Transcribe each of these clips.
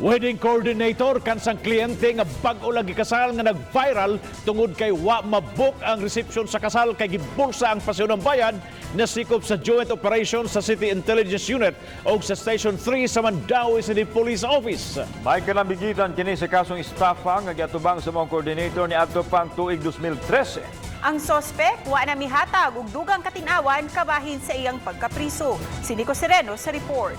Wedding coordinator kansang kliyente nga bag-o lang gikasal nga nag-viral tungod kay wa mabook ang reception sa kasal kay gibulsa ang pasyon ng bayad, nasikop sa joint operation sa City Intelligence Unit o sa Station 3 sa Mandaue City Police Office. May kalambigitan kini sa kasong estafa nga giatubang sa mga coordinator ni adto pang tuig 2013. Ang sospek wa na mihatag og dugang katinawan kabahin sa iyang pagkapriso. Si Nico Sereno sa report.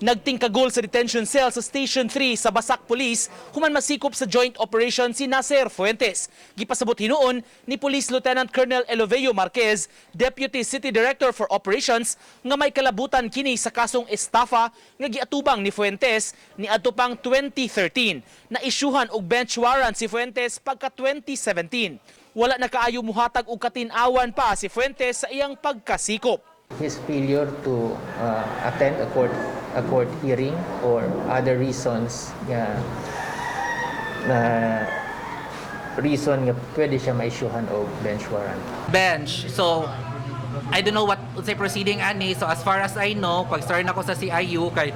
Nagtingkagol sa detention cell sa Station 3 sa Basak Police human masikop sa joint operation si Nasser Fuentes. Gipasabot hinuon ni Police Lieutenant Colonel Eloveo Marquez, Deputy City Director for Operations, nga may kalabutan kini sa kasong estafa nga giatubang ni Fuentes ni adto pang 2013. Naisyuhan og bench warrant si Fuentes pagka 2017. Wala na kaayo muhatag og katin-awan pa si Fuentes sa iyang pagkasikop. His failure to attend a court hearing or other reasons nga na reason nga pwede siya ma-issuehan og bench warrant. Bench. So, I don't know what say proceeding ani. So, as far as I know, pag start na ko sa CIU, kay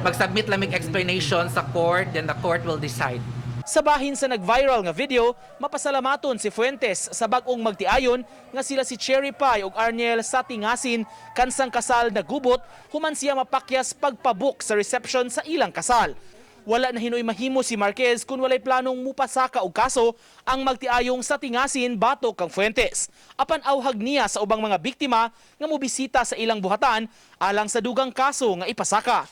mag-submit lamig explanation sa court, then the court will decide. Sa bahin sa nag-viral nga video, mapasalamaton si Fuentes sa bag-ong magtiayon nga sila si Cherry Pie ug Arniel sa tingasin kansang kasal na gubot human siya mapakyas pagpabook sa reception sa ilang kasal. Wala na hinoy mahimo si Marquez kung walay planong mupasaka og kaso ang magtiayong sa tingasin batok kang Fuentes. Apan auhag niya sa ubang mga biktima nga mobisita sa ilang buhatan alang sa dugang kaso nga ipasaka.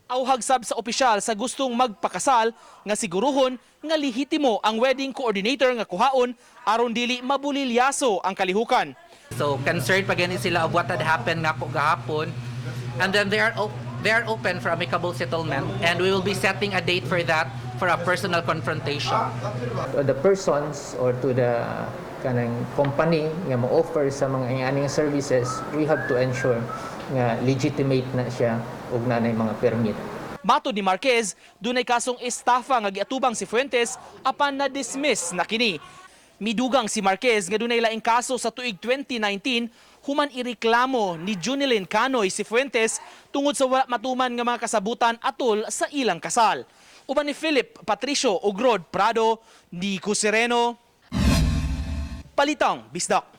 Auhag sab sa opisyal sa gustong magpakasal nga siguruhon nga lehitimo ang wedding coordinator nga kuhaon aron dili mabulilyaso ang kalihukan. So, concerned pa gani sila of what had happened nga po gahapon. And then they are open for amicable settlement and we will be setting a date for that, for a personal confrontation. To the persons or to the kanang company nga mo-offer sa mga aning services, we have to ensure nga legitimate na siya ug naa mga permit. Matod ni Marquez, dunay kasong estafa nga giatubang si Fuentes apan na-dismiss na kini. Midugang si Marquez nga dunay laing kaso sa tuig 2019 human ireklamo ni Junilyn Canoy si Fuentes tungod sa wala matuman nga mga kasabutan atol sa ilang kasal. Uban ni Philip Patricio ug Rod Prado, Nico Sereno, Palitang Bisdak.